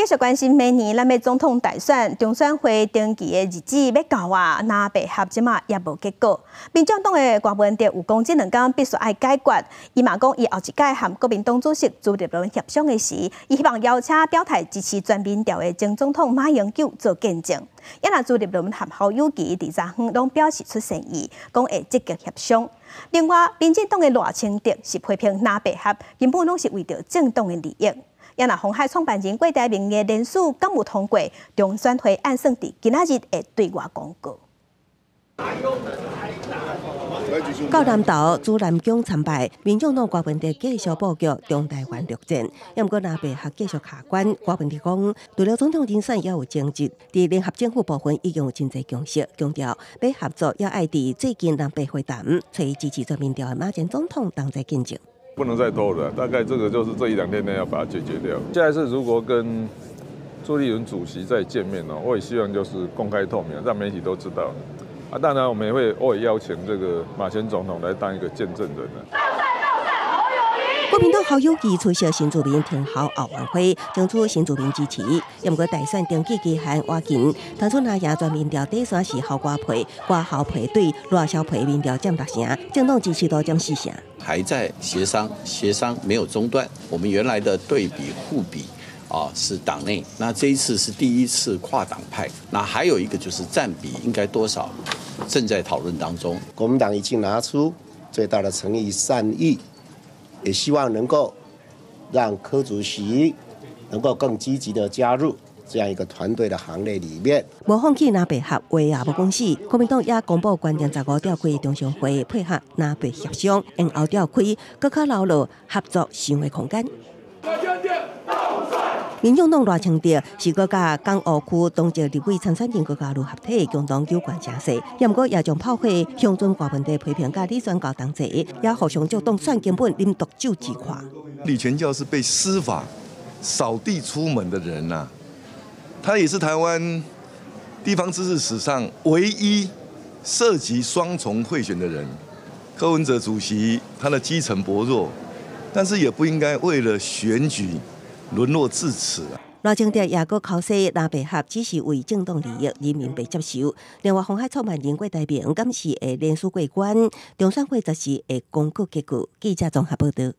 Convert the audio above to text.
續關心明年咱欲總統大選，中選會登記的日子欲到啊，藍白合這馬也無結果。民眾黨的柯文哲有講，這兩工必須愛解決。伊嘛講，伊後一擺和國民黨主席朱立倫協商的時，伊希望邀請表態支持全民調的前總統馬英九做見證。也若朱立倫和侯友宜佇昨昏攏表示出善意，講會積極協商。另外，民進黨的賴清德是批評藍白合根本攏是為著政黨的利益。也若鴻海創辦人郭台銘的連署敢有通過，中選會按算佇今仔日會對外公告。到南投朱南薑參拜，民眾黨柯文哲繼續布局中台灣陸戰，也毋過藍白合繼續卡關。柯文哲講，除了總統人選猶有爭執，佇聯合政府部分已經有真濟共識，強調欲合作猶愛佇最近藍白會談，揣支持全民調的馬前總統同齊見證。不能再拖了，大概這個就是這一兩天內要把它解決掉。下一次如果跟朱立倫主席再見面哦，我也希望就是公開透明，讓媒體都知道。啊，當然我們也會我也邀請這個馬前總統來當一個見證人。國民黨侯友宜出席新住民天后後援會，爭取新住民支持。毋過大選登記期限倚近，當初若贏全民調底線是侯柯配，柯侯配對賴蕭配民調佔六成，政黨支持度佔四成。還在協商，協商沒有中斷。我們原來的對比互比啊，是黨內，那這一次是第一次跨黨派。那還有一個就是佔比應該多少，正在討論當中。國民黨已經拿出最大的誠意善意，也希望能夠讓柯主席能夠更積極的加入這樣一個團隊的行列裡面。無放棄藍白合，話也無講死。國民黨也公布決定15召開中常會，配合藍白協商，延後召開，閣較留落合作想的空間。民眾黨賴清德是閣佮港澳區黨籍立委參選人閣加入合體，共同有關聲勢。也毋過也將炮火向準柯文哲批評，佮李全教同齊，也互相就當選根本啉毒酒自誇。李全教是被司法掃地出門的人吶，他也是台灣地方自治史上唯一涉及雙重賄選的人。柯文哲主席他的基層薄弱，但是也不應該為了選舉淪落至此啊！賴清德也閣剾洗藍白合只是為政黨利益，人民袂接受。另外，鴻海創辦人郭台銘敢是會連署過關，中選會則是會公告結果。記者綜合報道。